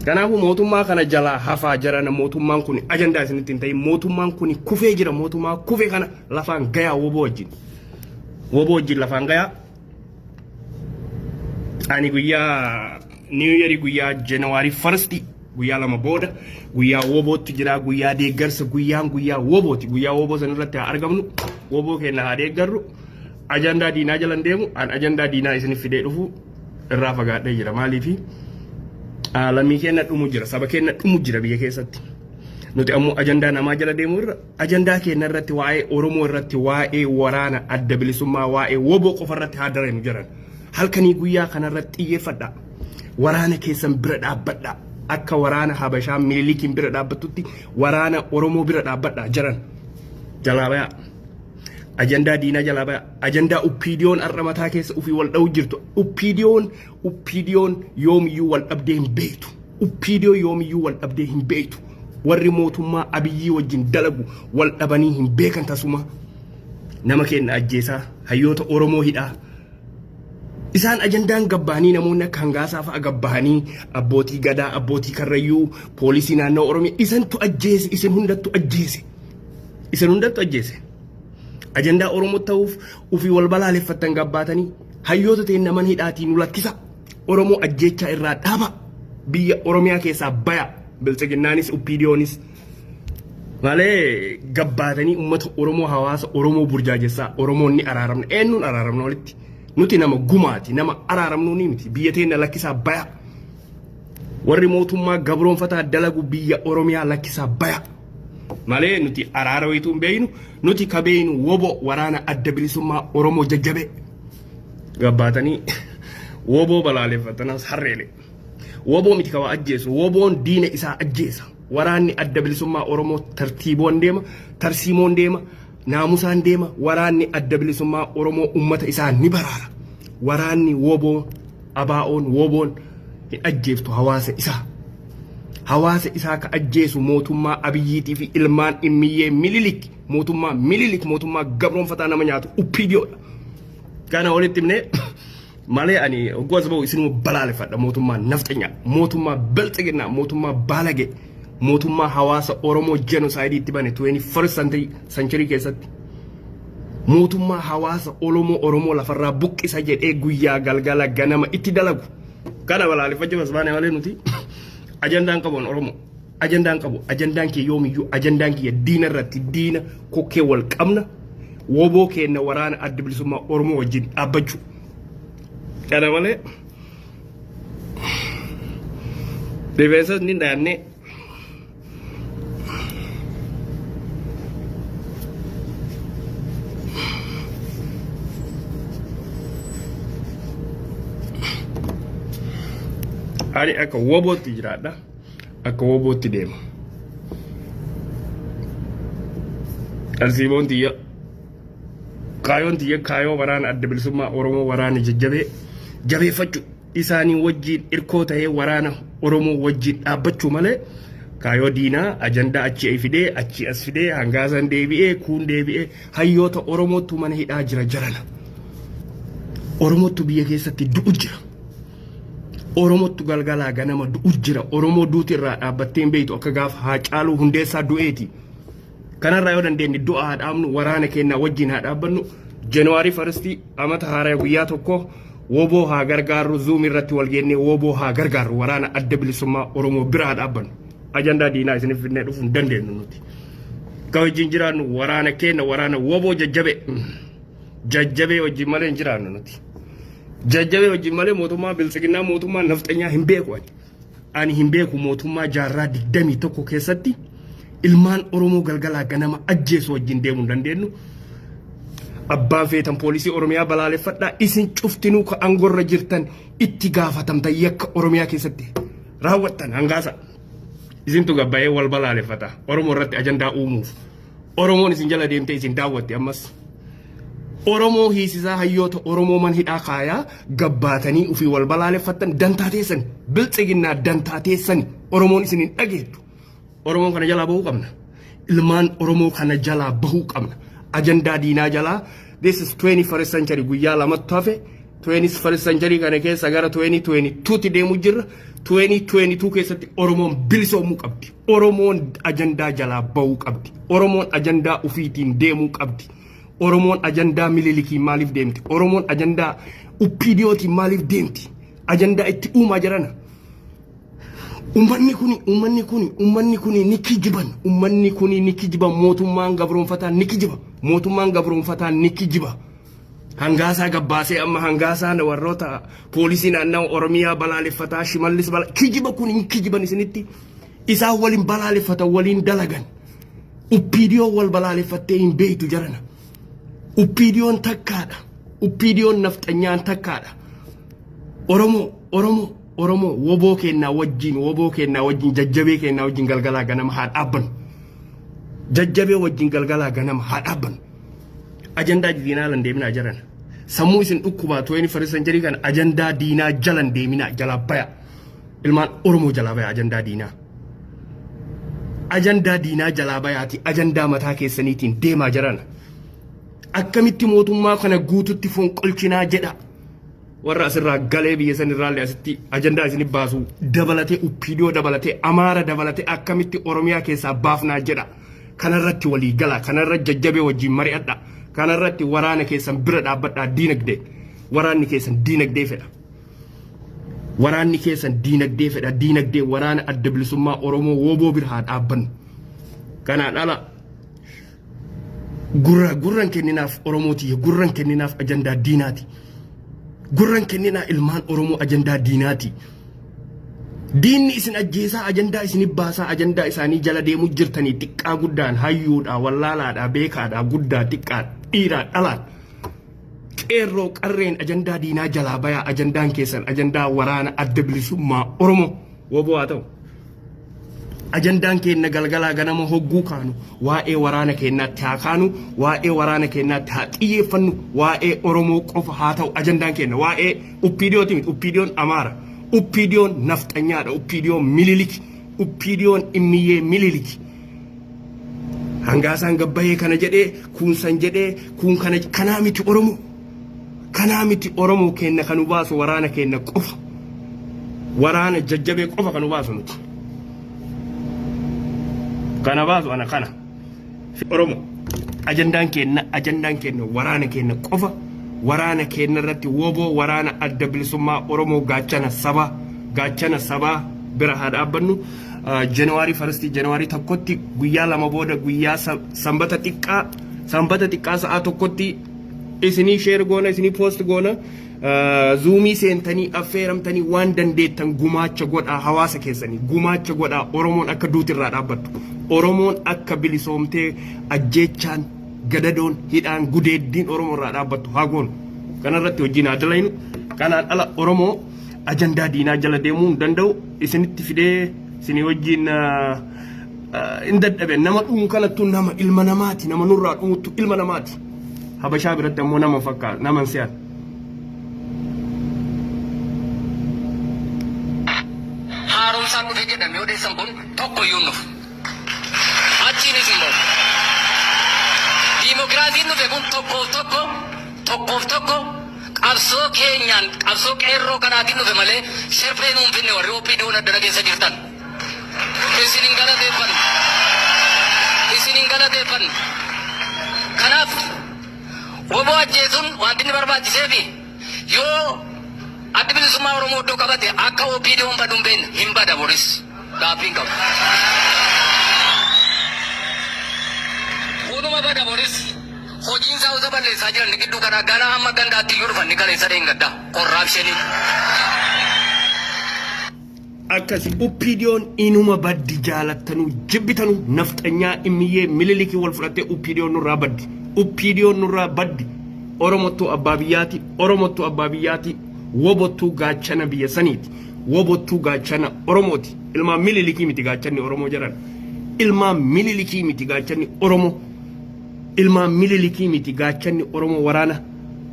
Kanaafuu mootummaa kana jalaa hafaa jarana mootummaan kun ajandaa isinitti hin ta'in mootummaan kun kufee jira mootummaa kufe kana lafaan gayaa woboo wajjin. Woboo wajjin lafaan gayaa. Ani guyyaa New Year guyyaa January 1st guyyaa 2 booda guyyaa wobootti jira guyyaa deeggarsa guyyaan guyyaa wobooti guyyaa woboo san irratti haa argamnu woboo keenya haa deeggarru ajandaa diinaa jala hin deemu an ajandaa diinaa isinif fidee dhufu irraa fagaadhee jira maaliifi lammii keenya dhumu jira saba keenya dhumu jira biyya keessatti nuti ammoo ajandaa namaa jala deemu irra ajandaa keenya irratti waa'ee Oromoo irratti waa'ee waraana adda bilisummaa waa'ee woboo qofa irratti haa dareenu jiran halkanii guyyaa kana irratti xiyyeeffadha waraana keessan bira dhaabbadha akka waraana Habashaa Minilikiin bira dhaabbattutti waraana Oromoo bira dhaabbadha jiran jalaa bayaa. Ajandaa diinaa jalaa baya. Ajandaa Uppiidiyoon har'a mataa keessa ofii wal dha'u jirtu. Uppiidiyoon Uppiidiyoon yoomiyyuu wal dhabdee hin beektu. Uppiidiyoo yoomiyyuu wal dhabdee hin beektu. Warri mootummaa Abiyyii wajjin dalagu wal dhabanii hin beekan tasuma. Nama keenya ajjeesaa, hayyoota Oromoo hidhaa. Isaan ajandaan gabbahanii namoonni akka hangaasaa fa'a gabbahanii abbootii gadaa, abbootii karrayyuu, poolisii naannoo Oromiyaa isantu ajjeese, isin hundattu ajjeese. Isin hundattu ajjeese. Ajandaa Oromoo ta'uuf ofii wal balaaleffattan gabbaatanii hayyoota ta'e naman hidhaatii nu lakkisa. Oromoo ajjeechaa irraa dhaaba. Biyya Oromiyaa keessaa baya. Biltsiginnaanis UPDOnis. Malee gabbaatanii uummata Oromoo hawaasa Oromoo burjaajessaa Oromoon ni araaramna. Eenyuun araaramna walitti? Nuti nama gumaati nama araaramnuu ni miti. Biyya teenya lakkisaa baya. Warri mootummaa gabroonfataa dalagu biyya Oromiyaa lakkisaa baya. Malee nuti araara wayituu hin beeynu nuti ka beeynu wobo waraana adda bilisummaa Oromoo jajjabee gabbaatanii woboo balaaleffatanas harreele. Woboo miti ka waa ajjeesu woboon diina isaa ajjeesa. Waraanni adda bilisummaa Oromoo tartiiboon deema tarsiimoon deema naamusaan deema waraanni adda bilisummaa Oromoo ummata isaa ni baraara. Waraanni woboo ABO'n woboon hin ajjeeftu hawaasa isaa. Hawaasa isaa ka ajjeesu mootummaa Abiyyiitii fi ilmaan Immiyyee Mililik mootummaa Mililik mootummaa gabroonfataa nama nyaatu UPDOdha. Kana walitti himnee malee ani hogguu as ba'u isinuma balaaleffadha mootummaa nafxanyaa mootummaa bilxiginnaa mootummaa baalagee mootummaa hawaasa Oromoo jenosaayidii itti bane 21st century keessatti mootummaa hawaasa Oromoo Oromoo lafarraa buqqisa jedhee guyyaa galgala ganama itti dalagu Kana balaaleffachuuf as baane malee nuti ajandaan qabu an Oromoo. Ajandaan qabu ajandaan kee yoomiyyuu ajandaan kiyya diina irratti diina kokkee wal qabna woboo keenna waraana adda bilisummaa Oromoo wajjin dhaabbachuu. Kana malee rifeensas ni dhaannee Ani akka wobootti jiraadha. Akka wobootti deema. Tarsiimoon tiyya kaayoon tiyya kaayoo waraana adda bilisummaa Oromoo waraana jajjabee jabeeffachuu. isaanii wajjiin irkoo ta'ee waraana Oromoo wajjiin dhaabbachuu malee kaayoo diinaa ajandaa achi fidee achi as fidee hangaasan deebi'ee kuun deebi'ee hayyoota Oromootu mana hidhaa jira jarana. Oromootu biyya keessatti du'u jira. Oromootu galgalaa ganama du'u jira. Oromoo duuti irraa dhaabbattee hin beektu akka gaafa Haacaaluu Hundeessaa du'eeti. Kanarraa yoo dandeenye du'a haa dhaabnu waraana keenyaa wajjin haa dhaabbannu. January first amata haaraa guyyaa tokko woboo haa gargaarru zoom irratti wal geennee woboo haa gargaarru waraana adda bilisummaa Oromoo bira haa dhaabbannu. Ajandaa diinaa isiniif fidnee dhufuu hin dandeenyu nuti. Ka wajjin jiraannu waraana keenya waraana woboo jajjabee jajjabee wajjin malee hin jiraannu nuti. Jajjabee wajjin malee mootummaa biltsiginnaa mootummaa nafxanyaa hin beeku ani. Ani hin beeku mootummaa jaarraa 21 keessatti ilmaan Oromoo galgalaa ganama ajjeesu wajjin deemuu hin dandeenyu. Abbaan feetan poolisii Oromiyaa balaaleffadhaa isin cuftinuu ka aangorra jirtan itti gaafatamtan yakka Oromiyaa keessatti raawwattan hangaasa. Isintu gabbayee wal balaaleffata Oromoo irratti ajandaa uumuuf. Oromoon isin jala deemtee isin daawwatti ammas. Oromoo hiisisaa hayyoota Oromoo man hidhaa kaayaa gabbaatanii ofii wal balaaleffattan dantaa teessan biltsiginnaa dantaa teessan Oromoon isin hin dhageettu. Oromoon kana jalaa bahuu qabna. Ilmaan Oromoo kana jalaa bahuu qabna. Ajandaa diinaa jalaa this is 21st century guyyaa lamatu hafe 21st century kana keessa gara 2022 tti deemu jirra. 2022 keessatti Oromoon bilisoomuu qabdi. Oromoon ajandaa jalaa bahuu qabdi. Oromoon ajandaa ufiitiin deemuu qabdi. Oromoon ajandaa Mililikiin maaliif deemti? Oromoon ajandaa OPDOtiin maaliif deemti? Ajandaa itti uumaa jirana. Uummanni kuni, uummanni kuni, uummanni kuni ni kijiban. Uummanni kuni ni kijiban. Mootummaan gabroonfataan ni kijiba. Mootummaan gabroonfataan ni kijiba. Hangaasaa gabbaasee amma hangaasaan warroota poolisii naannawa Oromiyaa balaaleffataa, Shimallis bala kijiba kun hin kijiban isinitti. Isaan waliin balaaleffatan, waliin dalagan. OPDO wal balaaleffattee hin beektu jarana. OPDOn takkaadha. OPDOn nafxanyaan takkaadha. Oromoo, Oromoo, Oromoo, woboo kennaa wajjin, woboo kennaa wajjin, jajjabee kennaa wajjin galgalaa ganama haa dhaabbannu. Jajjabee wajjin galgalaa ganama haa dhaabbannu. Ajandaa diinaa lan deeminaa jarana. Sammuu isin dhukkubaa 21st century kana ajandaa diinaa jalan deeminaa, jalaa baya. Ilmaan Oromoo, jalaa baya ajandaa diinaa. Ajandaa diinaa jalaa bayaati ajandaa mataa keessaniitiin deemaa jarana. Akkamitti mootummaa kana guututti fonqolchinaa jedha. Warra asirraa galee biyya sanirraallee asitti ajandaa isin baasu dabalatee, OPDO dabalatee, Amaara dabalatee, akkamitti Oromiyaa keessaa baafnaa jedha. Kanarratti walii gala. Kanarra jajjabee wajjin mari'adha. Kanarratti waraana keessan bira dhaabbadhaa diinagdee. Waraanni keessan diinagdee fedha. Waraanni keessan diinagdee fedha. Diinagdee waraana Adda Bilisummaa Oromoo WOBO bira haa dhaabbannu. Kanaan ala gurra gurran kenninaaf Oromooti, gurran kenninaaf ajandaa diinaati. Gurran kenninaa ilmaan Oromoo ajandaa diinaati. Diinni isin ajjeesaa, ajandaa isin baasaa, ajandaa isaanii jala deemuu jirtanii xiqqaa guddaan, hayyuudha, wallaalaadha, beekaadha, guddaa xiqqaa, dhiiraa dhalaan. Qeerroo qarreen ajandaa diinaa jalaa bayaa. Ajandaan keessan ajandaa waraana Adda Bilisummaa Oromoo WOBO haa ta'u. Ajandaan keenya galgalaa ganama hogguu kaanu waa'ee waraana keenyaatti haa kaanu, waa'ee waraana keenyaatti haa xiyyeeffannu, waa'ee Oromoo qofa haa ta'u ajandaan keenya. Waa'ee OPDOti miti. OPDOn Amaara. OPDOn nafxanyaadha. OPDOn Mililiki. OPDOn Immiyyee Mililiki. Hangaasaan gabbayee kana jedhee, kuunsan jedhee, kuun kana kanaa miti Oromoo. Kanaa miti Oromoo keenya kan nu baasu waraana keenya qofa. Waraana jajjabee qofa kan nu baasu nuti. Kana baasu ana kana. Oromoo, ajandaan keenya waraana keenya qofa. Waraana keenya irratti WOBO, waraana Adda Bilisummaa Oromoo, gaachana sabaa, gaachana sabaa bira haa dhaabbannu. January 1st, January 1tti, guyyaa 2 booda, guyyaa sanbata xiqqaa, sanbata xiqqaa sa'aa 1tti isinii share goona, isinii post goona. Zoomii seentanii affeeramtanii waan dandeettan gumaacha godhaa, hawaasa keessanii gumaacha godhaa. Oromoon akka duuti irraa dhaabbattu, Oromoon akka bilisoomtee ajjeechaan, gadadoon, hidhaan, gudeeddiin Oromoo irraa dhaabbattu haa goonu. Kanarratti hojiin haa dalaynu. Kanaan ala Oromoo ajandaa diinaa jala deemuu hin danda'u. Isinitti fidee isinii wajjin hin dadhabe. Nama dhumu kanattu nama ilma namaati, nama nurraa dhumuttu ilma namaati. Habashaa biratti ammoo nama fakkaata, nama hin se'an. Haaromsaan dhufe jedhamee odeessan kun tokko iyyuu hin dhufu. Achiinis hin bahu. Diimokiraasiin dhufe kun tokkoof tokko, tokkoof tokko qabsoo keenyaan, qabsoo qeerroo kanaatiin dhufe malee shirfee nuun finne. Warri OPDOn addana keessa jirtan. Isin hin galateeffannu. Isin hin galateeffannu. Kanaaf WOBO ajjeesuun wanti inni barbaachiseefi yoo Addi Bilisummaa Oromoo iddoo qabate akka OPDOn badu hin beekne, hin bada boris gaaffii hin qabu. Kunuma bada boris, hojiin isaa usa balleessaa jiran gidduu kana gana hamma gandaatti iyyuu dhufan ni kaleessa dheengadda corruptionii. Akkasi OPDOn inuma baddi, jaalattanuu jibbitanuu. Nafxanyaa Immiyyee Mililikii wal fudhattee OPDOn nurraa baddi. OPDOn nurraa baddi. Oromottuu abbaa biyyaati. Oromottuu abbaa biyyaati. WOBOttuu gaachana biyya saniiti. WOBOttuu gaachana Oromooti. Ilmaan Mililikii miti gaachanni Oromoo jedhan. Ilmaan Mililikii miti gaachanni Oromoo. Ilmaan Mililikii miti gaachanni Oromoo.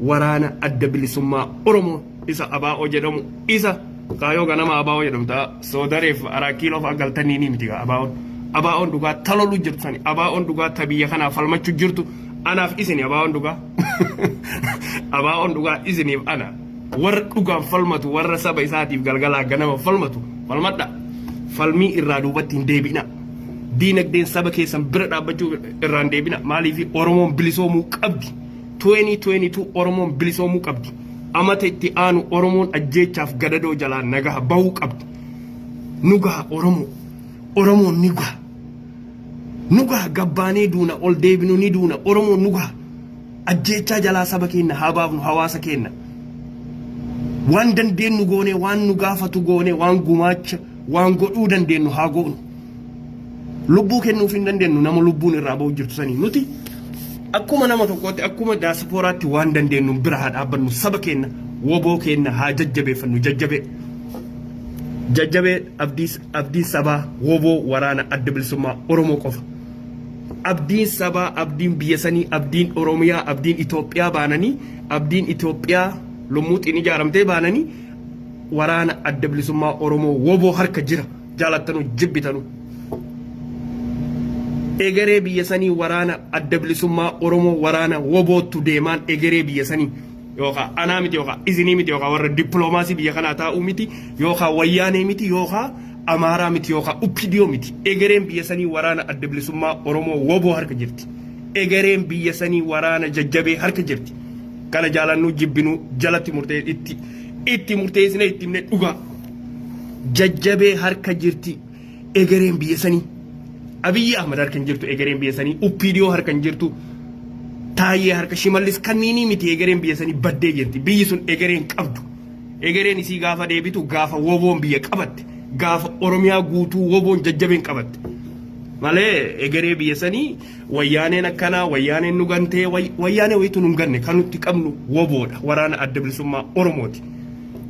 Waraana Adda Bilisummaa Oromoo isa ABO jedhamu, isa kaayoo ganama ABO jedhamu ta'a soodareef Araa Kiiloo fa'a galtanii ni miti ABO'n. ABO'n dhugaa taloluu jirtu sani. ABO'n dhugaa ta biyya kanaa falmachuu jirtu anaaf isini. ABO'n dhugaa, ABO'n dhugaa isiniif ana. Warra dhugaan falmatu, warra saba isaatiif galgalaa ganama falmatu falmadha. Falmii irraa duubatti hin deebi'ina. Diinagdeen saba keessan bira dhaabbachuu irraa hin deebi'ina. Maaliif? Oromoon bilisoomuu qabdi. 2022 Oromoon bilisoomuu qabdi. Amata itti aanu Oromoon ajjeechaaf gadadoo jalaa nagaha bahuu qabdi. Nu gaha Oromoo. Oromoon ni gaha. Nu gaha, gabbaanee duuna, ol deebinu ni duuna. Oromoon nu gaha. Ajjeechaa jalaa saba keenya haa baafnu, hawaasa keenya. Waan dandeenyu goonee, waan nu gaafatu goonee, waan gumaacha waan godhuu dandeenyu haa goonu. Lubbuu kennuuf hin dandeenyu, nama lubbuun irraa bahu jirtu sanii. Nuti akkuma nama tokkootti, akkuma daaspooraatti waan dandeenyu bira haa dhaabbannu. Saba keenya, woboo keenya haa jajjabeeffannu. Jajjabee. Jajjabee, abdiin sabaa woboo, waraana Adda Bilisummaa Oromoo qofa. Abdiin sabaa, abdiin biyya sanii, abdiin Oromiyaa, abdiin Itoophiyaa baananii, abdiin Itoophiyaa lummuuxiin ijaaramtee baananii waraana Adda Bilisummaa Oromoo woboo harka jira, jaalattanuu jibbitanu. Egeree biyya sanii waraana Adda Bilisummaa Oromoo, waraana woboottu deemaan. Egeree biyya sanii yookaan anaa miti, yookaan isinii miti, yookaan warra dippiloomaasii biyya kanaa taa'uu miti, yookaan Wayyaanee miti, yookaan Amaaraa miti, yookaan Uppidiyoo miti. Egereen biyya sanii waraana Adda Bilisummaa Oromoo woboo harka jirti. Egereen biyya sanii waraana jajjabee harka jirti. Kana jaalannuu jibbinuu jalatti murtee itti murteessine, itti himne dhugaa. Jajjabee harka jirti egereen biyya sanii. Abiyyi Ahmad harka hin jirtu egereen biyya sanii. Uppidiyoo harka hin jirtu. Taayyee harka, Shimallis kanniinii miti. Egereen biyya sanii baddee jirti. Biyyi sun egereen qabdu. Egereen isii gaafa deebitu gaafa woboon biyya qabatte, gaafa Oromiyaa guutuu woboon jajjabeen qabatte. Malee egeree biyya sanii Wayyaaneen akkanaa, Wayyaaneen nu gantee, Wayyaanee wayitu nu hin ganne. Kan nutti qabnu woboodha, waraana Adda Bilisummaa Oromooti.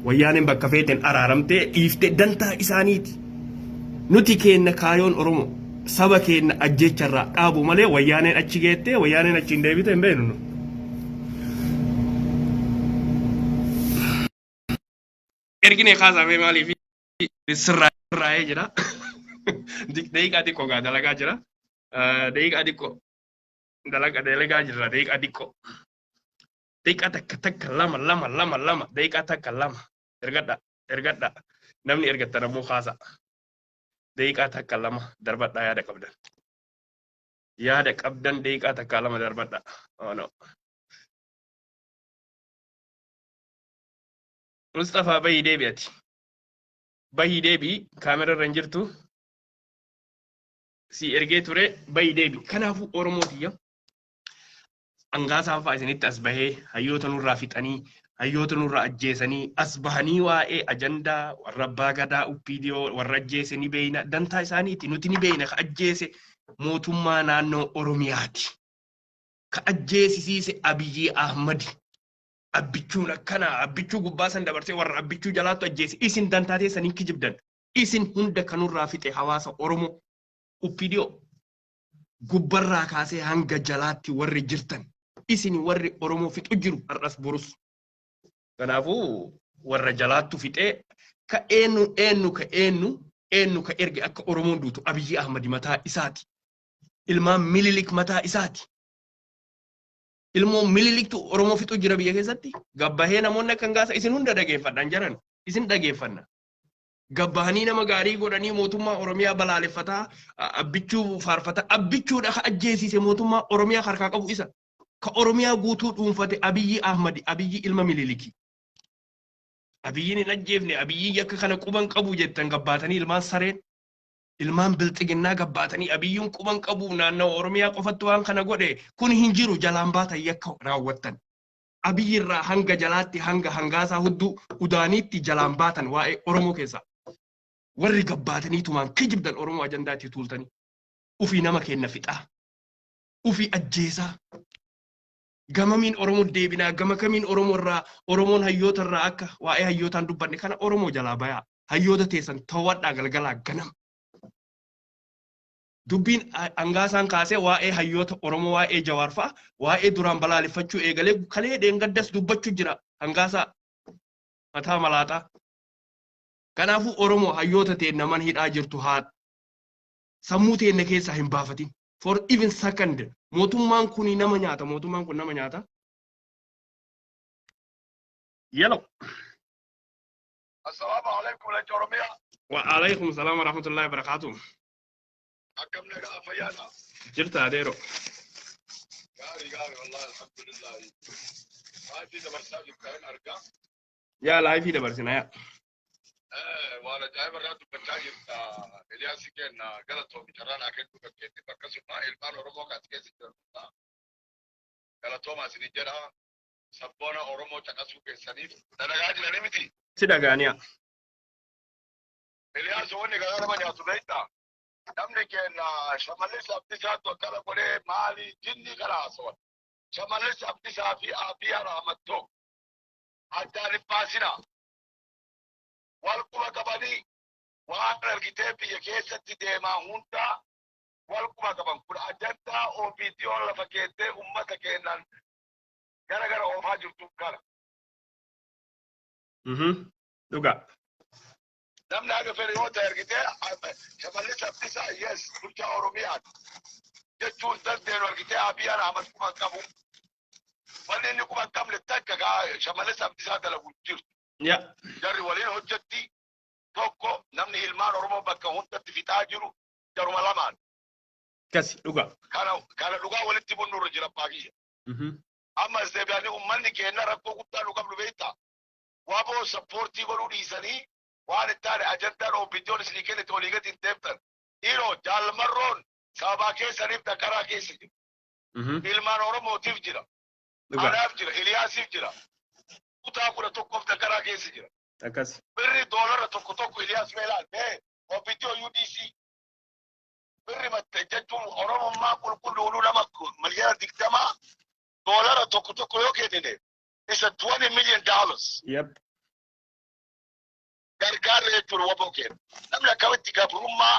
Wayyaaneen bakka feeteen araaramtee dhiiftee dantaa isaaniiti. Nuti keenna kaayoon Oromoo saba keenna ajjeecharraa dhaabu malee Wayyaaneen achi geettee, Wayyaaneen achiin deebite hin beeknu nu. Ergine kaasamee maaliif sirraa'ee jira. Daqiiqaa xiqqoo gaa dalagaa jira. Daqiiqaa xiqqoo dalagaa jirra, daqiiqaa xiqqoo. Daqiiqaa takka, takka, lama, lama, lama, lama, daqiiqaa takka, lama ergadha, ergadha. Namni ergattan ammoo kaasa. Daqiiqaa takka, lama darbadhaa yaada qabdan. Yaada qabdan daqiiqaa takka, lama darbadha. Oh no. Mustafaa, bahii deebi ati. Bahii deebi, kaamera irra hin jirtu. Si ergee ture, bahii deebi. Kanaafuu Oromoo tiyya, hangaasaan fa'a isinitti as bahee hayyoota nurraa fixanii, hayyoota nurraa ajjeesanii as bahanii waa'ee ajandaa warra abbaa gadaa UPDO warra ajjeese ni beeyna, dantaa isaaniiti. Nuti ni beeyna, ka ajjeese mootummaa naannoo Oromiyaati. Ka ajjeesisiise Abiyyi Ahmadi. Abbichuun akkana Abbichuu gubbaa san dabarsee warra Abbichuu jalaattu ajjeese. Isin dantaa teessanii kijibdan. Isin hunda kanurraa fixe hawaasa Oromoo UPDO gubbarraa kaasee hanga jalaatti warri jirtan, isin warri Oromoo fixu jiru har'as borus. Kanaafuu warra jalaattu fixee ka eenyu, eenyu ka eenyu, eenyu ka erge akka Oromoon duutu? Abiyyi Ahmadi mataa isaati. Ilmaan Mililik mataa isaati. Ilmoo Mililiktu Oromoo fixu jira biyya keessatti. Gabbahee namoonni akka gaasa isin hunda dhageeffadhan jaran, isin dhageeffanna. Gabbahanii nama gaarii godhanii mootummaa Oromiyaa balaaleffataa, Abbichuu faarfataa. Abbichuudha ka ajjeesiise, mootummaa Oromiyaa harkaa qabu isa. Ka Oromiyaa guutuu dhuunfate Abiyyi Ahmadi, Abiyyi ilma Mililiki. Abiyyiin hin ajjeefne, Abiyyiin yakka kana quban qabu jettan gabbaatanii, ilmaan sareen. Ilmaan bilxiginnaa gabbaatanii Abiyyiin quban qabu, naannawa Oromiyaa qofatti waan kana godhe, kun hin jiru, jalaan baatan yakka raawwattan. Abiyyi irraa hanga jalaatti, hanga hangaasaa hudduu udaaniitti jalaan baatan waa'ee Oromoo keessaa. Warri gabbaatanii tumaan kijibdan Oromoo ajandaa itti tuultanii. Ufii nama kenna fixaa. Ufii ajjeesaa. Gamamiin Oromoo deebinaa, gama kamiin Oromoo irraa, Oromoon hayyoota irraa akka waa'ee hayyootaan dubbanne kana Oromoo jalaa bayaa. Hayyoota teessan to'adhaa galgalaa ganama. Dubbiin hangaasaan kaasee waa'ee hayyoota Oromoo, waa'ee Jawaar fa'a, waa'ee duraan balaaleffachuu eegalee kalee dheengaddas dubbachuu jira hangaasaa mataa malaaxaa. Kanaafuu Oromoo, hayyoota teenna man hidhaa jirtu haa sammuu teenna keessaa hin baafatin. For even second, mootummaan kun nama nyaata, mootummaan kun nama nyaata. Yellow. Assalaamu alaikum, leenca Oromiyaa. Wa alaikum salaam wa rahmatullahi wa barakatuh. Akkam nagaa, fayyaadha? Jirta, adeero. Gaarii gaarii, wallahi alhamdulillah. Maatii dabarsaa jirta hin argaa. Yaa, live dabarsina yaa. Waan ajaa'iba irraa dubbachaa jirta. Eliyaas kenna, galatoomi carraa naa kennuu fakkeetti. Akkasuma ilmaan Oromoo kan as keessa jiran hundaa galatoomaa isinii jedha. Sabboona Oromoo caqasuu keessaniif dalagaa jiranii miti. Si dhagaaniya. Eliyaas, wanni garaa nama nyaatu beektaa? Namni keenya Shamallis Abdiisaatu akkana godhee maali jinni kana haasawan. Shamallis Abdiisaa fi Abiy Ahmad tokko. Addaan hin baasinaa. Wal quba qabanii waan argitee biyya keessatti deemaa hundaa wal quba qaban. Kun ajandaa OPDO lafa keettee uummata keenyaan gara gara oofaa jirtu kana. Dhugaa. Namni haga fedhe yoo ta'e argitee Shamallis Abdiisaa, yes, bulchaa Oromiyaati jechuun dandeenyu. Argitee Abiy Ahmad quba qabu. Wanni inni quba hin qabne takka gaa Shamallis Abdiisaa dalagu jirtu. Jarri waliin hojjetti. Tokko, namni ilmaan Oromoo bakka hundatti fixaa jiru jaruma lamaan. Kasi dhugaa. Kana dhugaa walitti bunnu jira, baakiyya. Amma as deebi'anii uummanni keenya rakkoo guddaa nu qabnu beektaa? Waboo support godhuu dhiisanii waan itti taane ajandaan OPDOn isinii kennite olii gadi hin deemtan. Dhiiroo, jaalmarroon sababaa keessaniif dakaraa keessa jiru. Ilmaan Oromootiif jira. Anaaf jira. Iliyaasiif jira. Kutaa 11f dakaraa keessa jira. Birri doolara tokko tokko, Iliyaas Meelaan mee OPDO UDC birri matte jechuun Oromummaa qulqulluunuu nama miliyoona 20 doolara tokko tokko yoo kennine isa $20 million. Gargaarra jechuun waboo kenna. Namni akkamitti gabrummaa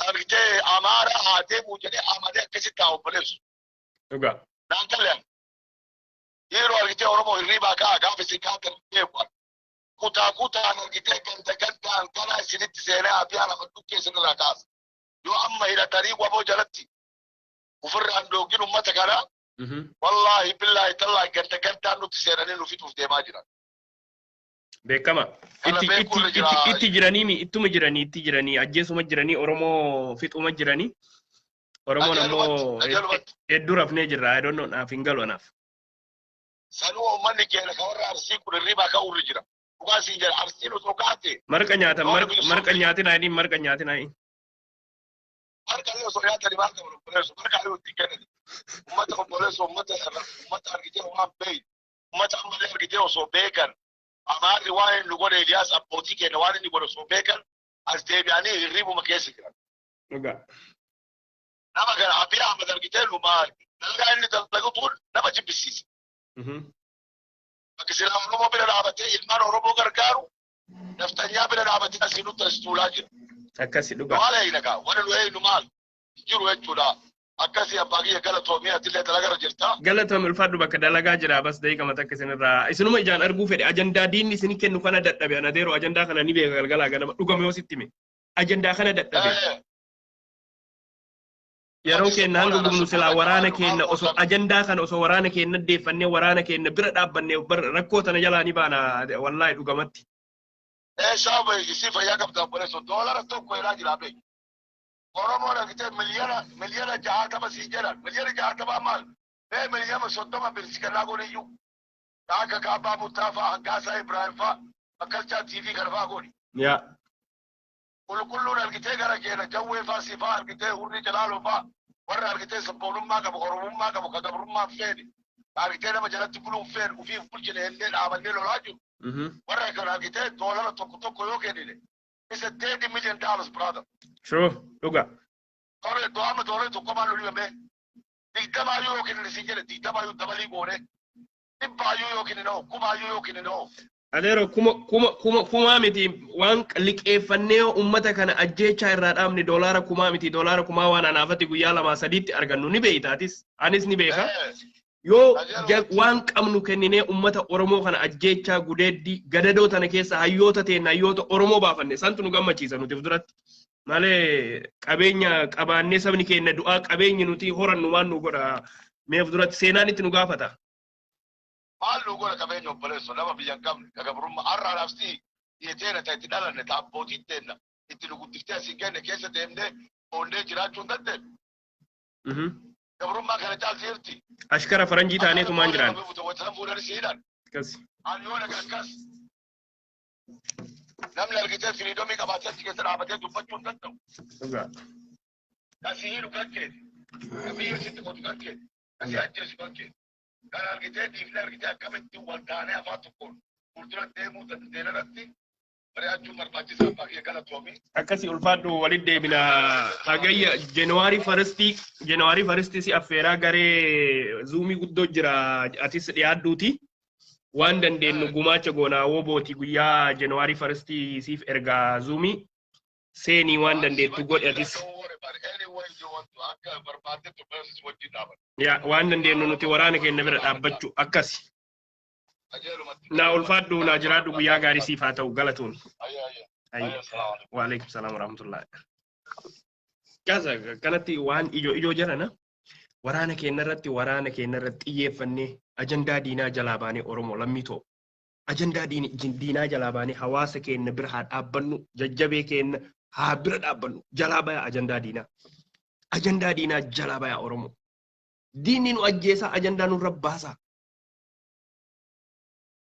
argitee Amaaraa haa deemu jedhee amanee akkasitti haa obboleessu? Naan kalleen. Yeroo argitee Oromoo hirribaa ka'a, gaafa isin kaatan deemu. Kutaa kutaan argitee ganda gandaan gara isinitti seenee Abiy Ahmad dhukkee isinirraa kaasa. Yoo amma hidhatanii waboo jalatti ofirraan dhoogin uummata kana, wallaahi billaahi tallaahi ganda gandaan nutti seenanii nu fixuuf deemaa jiran. Beekama. Kana Itti beekuun itti jira. itti jiranii mi ittuma jiranii, itti jiranii ajjeesuma jiranii, Oromoo fixuma jiranii. Oromoon ammoo Ajalumatti. hedduu rafnee jirra. I don't know, naaf hin galu anaaf. Sanuu uummanni keenya kan warra Arsii kun hirribaa ka'uurri jira. Dhugaa siin jedha, Arsiin osoo kaate Marqa nyaatan Loon marqa nyaatinaa inni marqa nyaatinaa inni. Marqa illee osoo nyaatanii maal qaban, obboleessu? Marqa illee ittiin kennani. Uummata, obboleessu, uummata argitee waan beeyi. Uummata ammallee argitee osoo beekan. Amaarri waan inni godhe, Eliyaas, abbootii keenya waan inni godhe osoo beekan as deebi'anii hirribuma keessa jiran. Nama kana Abiy Ahmad argitee lumaa dalagaa inni dalagutu nama jibbisiisa. Bakka silaa Oromoo bira dhaabatee ilmaan Oromoo gargaaru, naftanyaa bira dhaabatee asii nutti as tuulaa jira. Akkasi, dhugaa. Maal eeyina kaa? Wanni nu eeyinu maal? Jiru jechuudha. Akkasii, abbaa kiyya, galatoomii, atillee dalagarra jirta. Galatoom, ulfaadhu. Bakka dalagaa jira, bas daqiiqama takka isinirraa isinuma ijaan arguu fedhe. Ajandaa diinni isin kennu kana dadhabe. Ana deeroo ajandaa kana ni beeka, galgalaa ganama dhugame yoo sitti hime. Ajandaa kana dadhabe. Yeroo keenya hanga gubnu silaa waraana keenya osoo ajandaa kana osoo waraana keenya deeffannee waraana keenya bira dhaabbannee rakkoo tana jalaa ni baana, wallaahi dhugamatti. Sababa isii fayyaa qabda, obboleesso, doolara tokko jedhaa jira beek. Oromoon argitee miliyoona 60 sii jedhan, miliyoona 60 maal? Mee miliyoona 30 birsikannaa godhiyyuu. Akka Kaabbaa Muttaa fa'aa, Hangaasaa Ibrahim fa'aa, Bakkalchaa TV kana fa'aa godhi. Qulqulluun argitee gara keenya Jawwee fa'aa, si fa'aa argitee Hurrii Jalaaloo fa'aa, warra argitee sabboonummaa qabu, Oromummaa qabu, ka gabrummaa feene, argitee nama jalatti buluun feene, ufiif bulchine illee dhaabannee lolaa jiru. Warra kana argitee doolara tokko tokko yoo kennine isa $30 million, brother. Sure, dhuga. Kore doama doolara tokko maal lolii mee 20 yoo kennine si jedhe, 20 dabalii goone, 100 yoo kennine hoo, 1000 yoo kennine hoo. Adeero, kuma kuma kuma kumaa miti, waan liqeeffannee ummata kana ajjeechaa irraa dhaabne doolaara kumaa miti, doolaara kumaa waan anaafatti guyyaa lamaa sadiitti argannu ni beeytaatis, anis ni beeka. Yoo waan qabnu kenninee ummata Oromoo kana ajjeechaa gudeeddii gadadoo tana keessa hayyoota teenna, hayyoota Oromoo baafanne, santu nu gammachiisa nuti duratti. Malee qabeenya qabaannee sabni keenya du'aa, qabeenyi nuti horannu waan nu godha meef duratti seenaan itti nu gaafata. Maal nu godha qabeenya obboleessoo nama biyya hin qabne ka gabrummaa har'a alaabsii dhiyeteera ta itti dhalanne ta abbootiin teenna itti nu guddiftee asii kenne keessa deemnee oollee jiraachuu hin dandeenyu. Gabrummaa kana caalti jirti. Ashkara faranjii taaneetumaan jiraan. Wanta fuudhanii si hidhan. Akkas. Ani yoo dhaqa akkas. Namni argitee freedomii qabaatee achi keessa dhaabatee dubbachuu hin danda'u. Dhugaa. Kasi hidhu kan keeti. Ka biyya sitti qotu kan keeti. Kasi ajjeesu kan keeti. Kan argitee dhiifnee argitee akkamitti wal taanee afaan tokkoon fuuldura deemuu dandeenyarratti mari'achuun barbaachisaa baay'ee galatoomii. Akkasi, ulfaadhu, walitti deebina. Hagayya January 1, January 1 si affeeraa, garee Zoomii guddoo jira, atis dhiyaadduuti. Waan dandeenyu gumaacha goonaa wobooti. Guyyaa January 1 siif ergaa, Zoomii seenii waan dandeettu godhi atis. Anyway you want to akka barbaaddetti obboleessi wajjin dhaaban. Yaa, waan dandeenyu nuti waraana keenya bira dhaabbachuu akkasi. Qajeelumatti. Naa ulfaadhu, naa jiraadhu, guyyaa gaarii siif haa ta'u, galatoon. Ayya ayya. Ayya. Ayya, salaamu alaikum. Waalaikum salaam warahmatullahi. Gaza kanatti waan ijoo ijoo jedhana. Waraana keenya irratti xiyyeeffannee ajandaa diinaa jalaa baanee, Oromoo lammii ta'u. Ajandaa diinaa jalaa baanee hawaasa keenya bira haa dhaabbannu, jajjabee keenya haa bira dhaabbannu, jalaa bayaa ajandaa diinaa. Ajandaa diinaa jalaa bayaa, Oromoo. Diinni nu ajjeesaa, ajandaa nurra baasaa.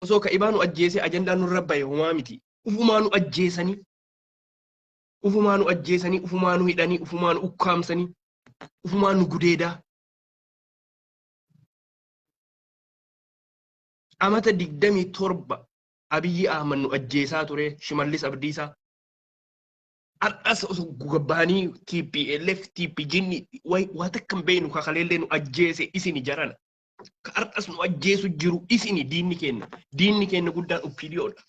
Osoo ka'ibaa nu ajjeesee ajandaa nurra bahe homaa miti. Ufumaa nu ajjeesanii, ufumaa nu ajjeesanii, ufumaa nu hidhanii, ufumaa nu ukkaamsanii, ufumaa nu gudeedaa. Amata 27 Abiyyi Ahmad nu ajjeesaa ture, Shimallis Abdiisaa. Har'as osoo gabbaanii TPLF, TPG'n waa takka hin beeknu kakaleellee nu ajjeese isini jarana. Ka har'as nu ajjeesu jiru isini, diinni keenya. Diinni keenya guddaan OPDOdha.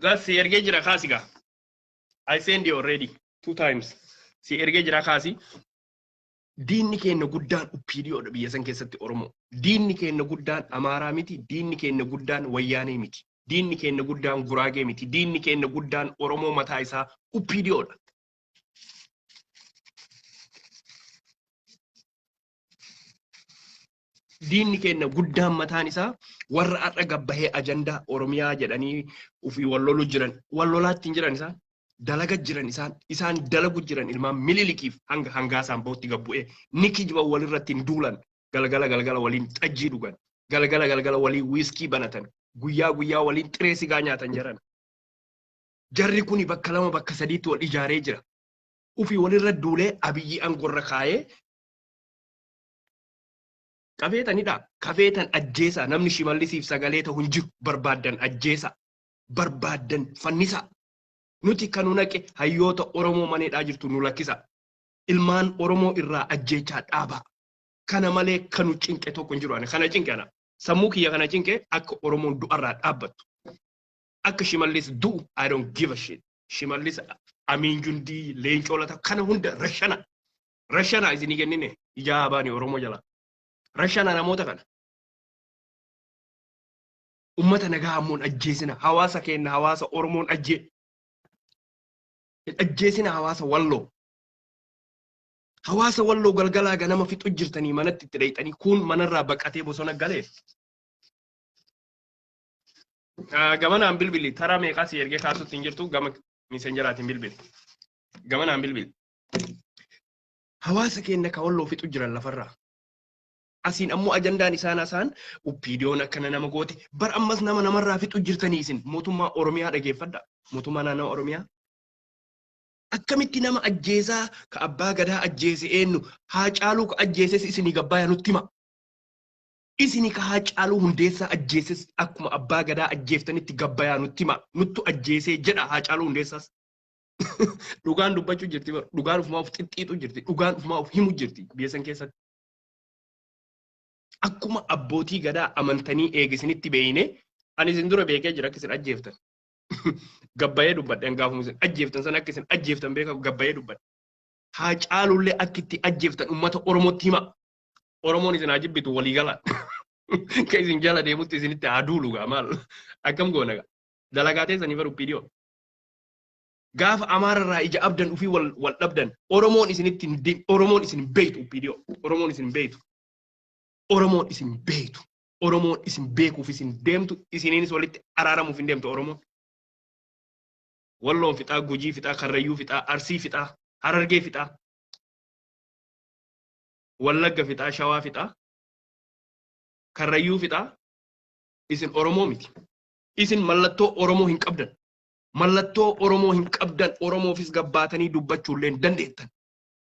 Gas si ergee jira, kaasi gaa. I send you already two times. Si ergee jira, kaasi. Diinni keenya guddaan OPDOdha biyya san keessatti, Oromoo. Diinni keenya guddaan Amaaraa miti. Diinni keenya guddaan Wayyaanee miti. Diinni keenya guddaan Guraagee miti. Diinni keenya guddaan Oromoo mataa isaa OPDOdha. Diinni keenya guddaan mataan isaa warra har'a gabbahee ajandaa Oromiyaa jedhanii ofii wal lolu jiran, wal lolaatti hin jiran, isaan dalaga jiran, isaan dalagu jiran ilmaan Mililikiif hanga hangaasaan bahutti gabbu'ee ni kijiban, walirratti hin duulan, galgala galgala waliin xajjii dhugan, galgala galgala waliin wiiskii banatan, guyyaa guyyaa waliin xiree sigaa nyaatan jiran. Jarri kuni bakka lama bakka sadiitti wal ijaaree jira. Ufii walirra duulee Abiyyi aangorra kaayee kafeetanidha. Kafeetan ajjeesaa, namni Shimallisiif sagalee ta'u hin jiru, barbaaddan ajjeesaa. Barbaaddan fannisaa. Nuti kan nu naqe hayyoota Oromoo maneedhaa jirtu nu lakkisa. Ilmaan Oromoo irraa ajjeechaa dhaabaa. Kana malee kan nu cinqe tokko hin jiru. Ani kana cinqe ana. Sammuu kiyya kana cinqe akka Oromoon du'arraa dhaabbattu. Akka Shimallis du'u, I don't give a shit. Shimallis, Amiin Jundii, Leencoo Lataa kana hunda rashana. Rashana isinii kennine ijaa baani Oromoo jala. Rashana namoota kana. Ummata nagaa ammoo hin ajjeesina. Hawaasa keenya, hawaasa Oromoon ajjee. Hin ajjeesina hawaasa Walloo. Hawaasa Walloo galgalaa ganama fixu jirtanii, manatti itti dhayxanii, kun manarraa baqatee bosona galee. Gamanaan bilbili, taraa meeqaa si ergee kaasutti hin jirtu, gama Messengeraatiin bilbili. Gamanaan bilbili. Hawaasa keenya ka Walloo fixu jiran lafarraa. Asiin ammoo ajandaan isaan asaan OPDOn akkana nama goote, bar ammas nama namarraa fixu jirtanii isin mootummaa Oromiyaa dhageeffadha. Mootummaa naannoo Oromiyaa. Akkamitti nama ajjeesaa? Ka abbaa gadaa ajjeese eenyu? Haacaaluu ka ajjeeses isinii gabbaaya nutti hima. Isini ka Haacaaluu Hundeessaa ajjeeses akkuma abbaa gadaa ajjeeftanitti gabbayaa nutti hima. Nuttu ajjeesee jedha Haacaaluu Hundeessaas. Dhugaan dubbachuu jirti bar. Dhugaan ufumaa of xixxiixu jirti. Dhugaan ufumaa of himu jirti biyya san keessatti. Akkuma abbootii gadaa amantanii eegisinitti beeyne, ani isin dura beekee jira akka isin ajjeeftan. Gabbayee dubbadhe, gaafuma isin ajjeeftan sana akka isin ajjeeftan beeka gabbayee dubbadhe. Haacaalullee akka itti ajjeeftan uummata Oromootti hima. Oromoon isin haa jibbitu walii gala. Ka isin jala deemutti isinitti haa duulu gaa, maal akkam goona gaa. Dalagaa teessanii baru OPDO. Gaafa Amaararraa ija abdan ufii wal dhabdan, Oromoon isinitti hin Oromoon isin hin beeytu OPDO. Oromoon isin hin beeytu. Oromoon isin beektu. Oromoon isin beekuuf isin deemtu. Isiniinis walitti araaramuuf hin deemtu Oromoon. Walloon fixaa, Gujii fixaa, Karrayyuu fixaa, Arsii fixaa, Harargee fixaa, Wallagga fixaa, Shawaa fixaa, Karrayyuu fixaa. Isin Oromoo miti. Isin mallattoo Oromoo hin qabdan. Mallattoo Oromoo hin qabdan. Oromoofis gabbaatanii dubbachuullee hin dandeettan.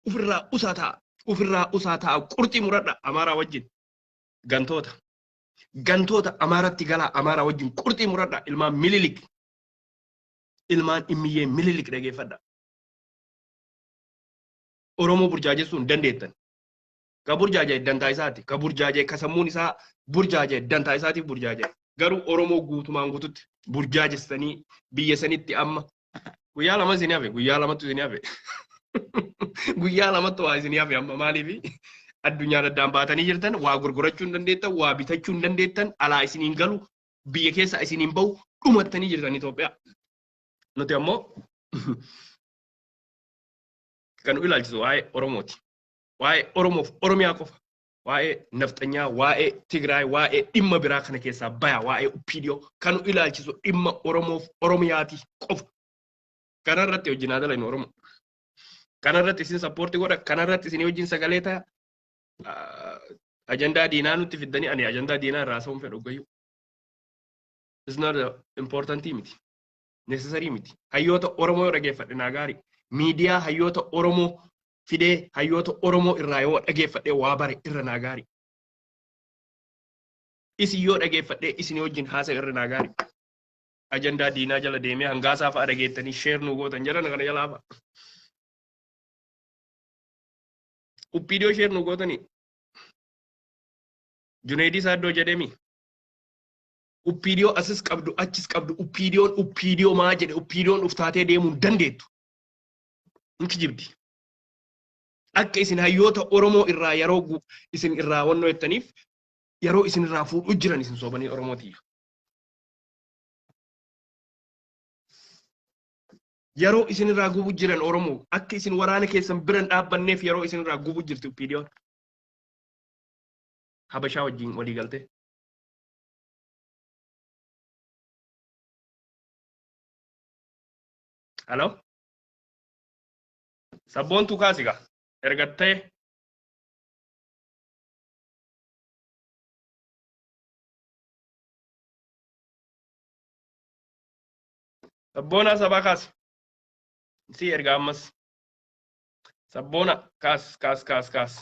Ufirraa usaa ta'a. Ufirraa usaa ta'a. Qurxii muradha Amaaraa wajjin. Gantoota. Gantoota Amaaratti galaa Amaaraa wajjin qurxii muradha. Ilmaan Mililik. Ilmaan Immiyyee Mililik dhageeffadha. Oromoo burjaajessuu hin dandeettan. Ka burjaaja'e dantaa isaati. Ka burjaaja'e ka sammuun isaa burjaaja'e dantaa isaatiif burjaaja'e. Garuu Oromoo guutumaan guututti burjaajessanii biyya sanitti amma guyyaa lama isin hafe, guyyaa lamatu isin hafe. Guyyaa lamatu waa isin hafe amma. Maaliif addunyaan addaan baatanii jirtan, waa gurgurachuu hin dandeettan, waa bitachuu hin dandeettan, alaa isiniin galu, biyya keessa isiniin bahu, dhumattanii jirtan Itoophiyaa. Nuti ammoo kan nu ilaalchisu waa'ee Oromooti. Waa'ee Oromoof Oromiyaa qofa. Waa'ee nafxanyaa, waa'ee Tigraay, waa'ee dhimma biraa kana keessaa baya, waa'ee OPDO kan nu ilaalchisu dhimma Oromoof Oromiyaati qofa. Kanarratti wajjin haa dalagnu Oromoo. Kanarratti isin sappoortii godha, kanarratti isin wajjin sagalee ta'a. Ajandaa diinaa nutti fiddanii ani ajandaa diinaa irraa haasa'uun fedhu gayyuu. It's not important miti. Necessary miti. Hayyoota Oromoo yoo dhageeffadhe naa gaarii. Miidiyaa hayyoota Oromoo fidee hayyoota Oromoo irraa yoo dhageeffadhe waa bare irra naa gaarii. Isin yoo dhageeffadhe isin wajjin haasa'e irra naa gaarii. Ajandaa diinaa jala deemee hangaasaa fa'a dhageettanii share nu gootan jedhan kana jalaa fa'a. OPDO share nu gootanii. Juneedii Saaddoo jedhemi. OPDO asis qabdu achis qabdu, OPDOn OPDO maa jedhe, OPDOn uftaatee deemuu hin dandeettu. Hin kijibdi. Akka isin hayyoota Oromoo irraa yeroo isin irraa wannoo jettaniif yeroo isin irraa fuudhuu jiran isin soobanii Oromootiif. Yeroo isin irraa gubuu jiran Oromoo akka isin waraana keessan bira hin dhaabbanneef yeroo isin irraa gubuu jirti OPDOn. Habashaa wajjin walii galtee. Hello? Sabboontuu kaasiga. Ergattee. Sabboonaa sabaa kaasi. Si erga ammas. Sabboona kaas kaas kaas kaas.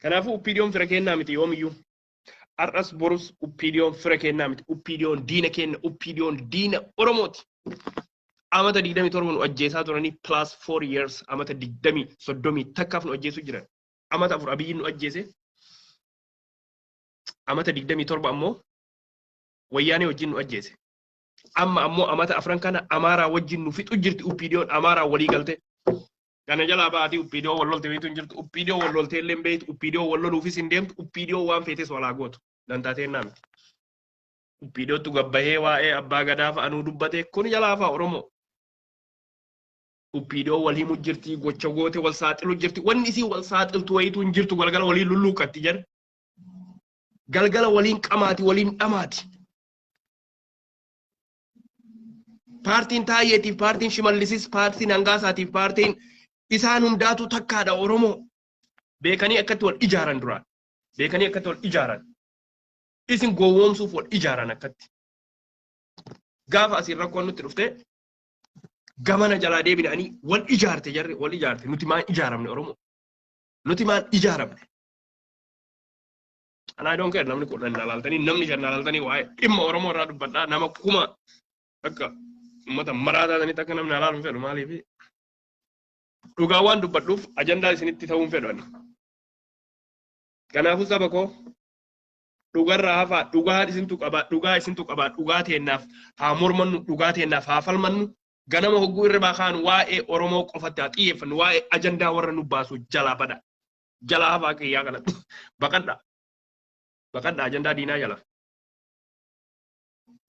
Kanaafuu OPDOn fira kennaa miti yoomiyyuu. Har'as borus OPDOn fira kennaa miti. OPDOn diina kenna. OPDOn diina Oromooti. Amata 27 nu ajjeesaa turanii plus 4 years amata 20 30 takkaaf nu ajjeesuu jiran. Amata 4 Abiyyiin nu ajjeese. Amata 27 ammoo Wayyaanee wajjin nu ajjeese. Amma ammoo amata afran kana Amaaraa wajjin nu fixu jirti OPDOn Amaaraa walii galte. Kana jalaa ba'aatii OPDO wal lolte beektu hin jirtu. OPDO wal loltee illee hin beektu. OPDO wal loluufis hin deemtu. OPDO waan feetes walaa gootu. Dantaa teennaa miti. OPDOttu gabbahee waa'ee abbaa gadaa fa'a nuu dubbate kun jalaa fa'a Oromoo. OPDO wal himu jirti. Gocha goote wal saaxilu jirti. Wanni isii wal saaxiltu wayiitu hin jirtu. Galgala waliin lulluuqqatti jedha. Galgala waliin qamaati waliin dhamaati. Paartiin Taayyeetiif, paartiin Shimallisis, paartiin Hangaasaatiif, paartiin isaan hundaatu takkaadha Oromoo. Beekanii akkatti wal ijaaran duraan. Beekanii akkatti wal ijaaran. Isin gowwoomsuuf wal ijaaran akkatti. Gaafa asiin rakkoon nutti dhuftee gamana jalaa deebinanii wal ijaarte jarri wal ijaarte. Nuti maan ijaaramne Oromoo? Nuti maan ijaaramne? And I don't care namni 10 na laaltanii namni 5 na laaltanii, waa'ee dhimma Oromoo irraa dubbadhaa. Nama kuma akka uummata maraa taatanitti akka namni na laalu hin fedhu. Maaliif dhugaa waan dubbadhuuf ajandaa isinitti ta'uu hin fedhu ani. Kanaafuu saba koo, dhugarraa hafaa, dhugaa isintu qabaa, dhugaa isintu qabaa, dhugaa teennaaf haa mormannu, dhugaa teennaaf haa falmannu. Ganama hogguu irribaa kaanu waa'ee Oromoo qofatti haa xiyyeeffannu. Waa'ee ajandaa warra nu baasu jalaa bada. Jalaa hafaa kiyyaa kanatti baqadha. Baqadha ajandaa diinaa jala.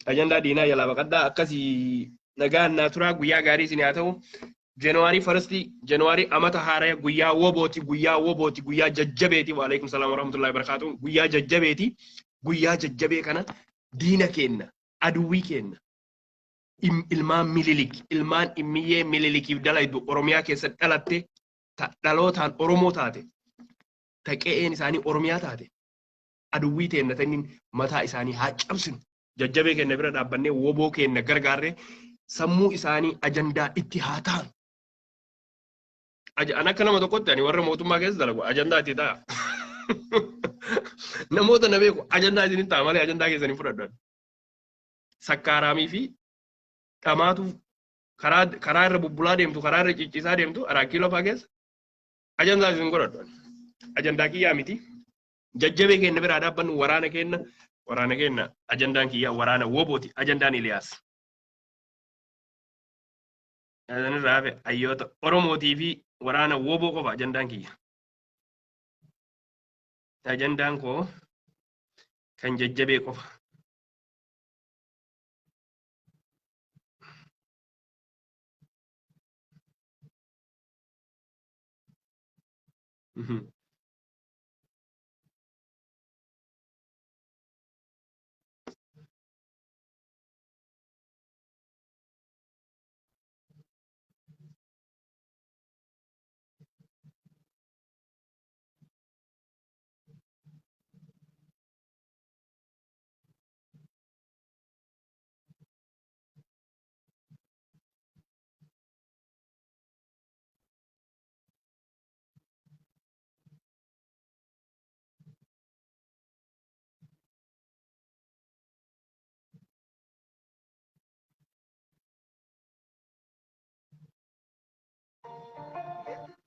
Ajandaa diinaa jalaa baqadhaa. Akkasii nagaan naa turaa, guyyaa gaarii isin haa ta'u. January 1st, January amata haaraya, guyyaa wobooti, guyyaa wobooti, guyyaa jajjabeeti. Waalaikum salaam warahmatullahi wabarakatuh. Guyyaa jajjabeeti. Guyyaa jajjabee kana diina keenna, aduwwii keenna, ilmaan Mililik, ilmaan Immiyyee Mililikiif dalaydu Oromiyaa keessa dhalatte, dhalootaan Oromoo taate, ta qe'een isaanii Oromiyaa taate, aduwwii teenna tanniin mataa isaanii haa cabsinu. Jajjabee keenya bira dhaabbannee, woboo keenya gargaarree, sammuu isaanii ajandaa itti haa ta'an. An akka nama tokkotti, ani warra mootummaa keessa dalagu ajandaa itti ta'a. Namoota na beeku, ajandaa isin ta'a malee ajandaa keessan hin fudhadhu. Sakkaaraamii fi dhamaatu karaa irra bubbulaa deemtu, karaa irra cicciisaa deemtu, araa kiiloo fa'aa keessa ajandaa isin godhadhu. Ajandaa kiyyaa miti. Jajjabee keenya biraa dhaabbannu, waraana keenya, waraana keenya. Ajandaan kiyyaa waraana wobooti, ajandaan Iliyaas. Isin irraa hafe hayyoota Oromootii fi waraana woboo qofa ajandaan kiyya. Ajandaan koo kan jajjabee qofa.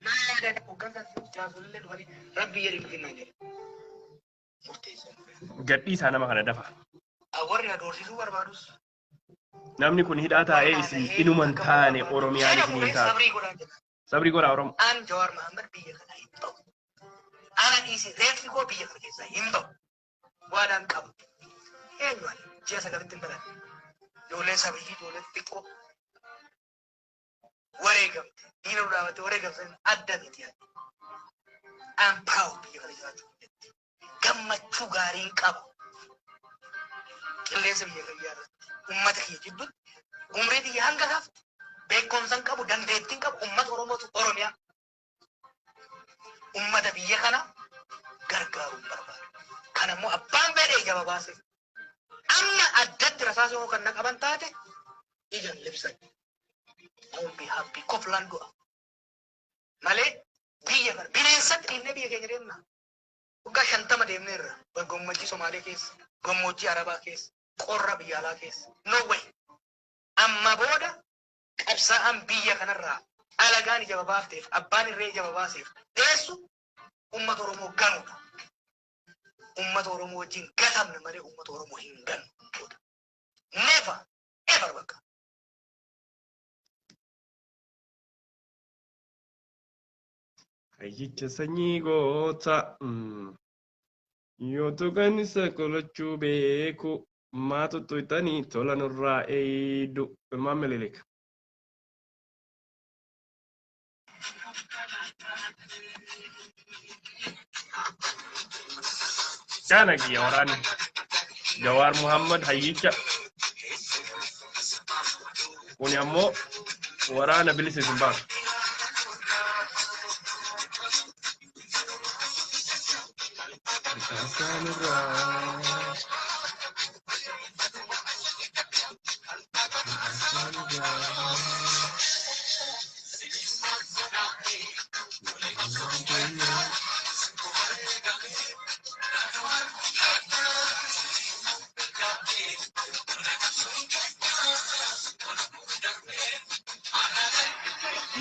Naa yaadadha, hooggansa jaarsolillee dhufanii rabbi jedhi nu kennaa jedhe. Murteessan. Gadhiisaa nama kana dafa. Warri na doorsisuu barbaadus. Namni kun hidhaa taa'ee isin inuman taane, Oromiyaan isin hin taatu. Sabrii godhaa jedha. Sabrii godhaa Oromoo. An Jawaar Mahammad biyya kana hin ba'u. Ana dhiisi, reeffi koo biyya kana keessaa hin ba'u. Waadaan qaba. Eenyu ani ji'a 9tti hin dhalanne. Ijoolleen sabiyyii, ijoolleen xixiqqoo wareegamte. Diina nu dhaabatte wareegamte, adda miti ani. I'm proud biyya kana jiraachuu jetti. Gammachuu gaariin qaba. Qilleensa biyya kiyyaa irratti, uummata kiyya jidduutti, umrii biyya hanga hafte, beekumsa qabu, dandeettiin qabu, uummata Oromootu Oromiyaa. Uummata biyya kana gargaaruun barbaada. Kana immoo abbaan fedhe ija babaase. Amma addatti rasaasa yoo kan na qaban taate, ija libsan. I will be happy. Koflaan du'a. Malee biyya kana bineensatti dhiifnee biyya keenya deemna. Waggaa 50 deemneerra. Gammoojjii Somaalee keessa, gammoojjii Arabaa keessa, qorra biyya alaa keessa. No way. Amma booda qabsaa'aan biyya kanarraa alagaan ija babaafteef, abbaan irree ija babaaseef dheessu uummata Oromoo ganuudha. Uummata Oromoo wajjin gatamna malee uummata Oromoo hin gannu. Never ever bakka. Hayyicha sanyii goota. Yoo tuqan isa qolachuu beeku, maa tuttuqxanii tola nurraa eeydu, ilmaan Mililik. Kana kiyya waraanni. Jawaar Muhammad hayyicha. Kuni ammoo waraana bilisa isin baasu.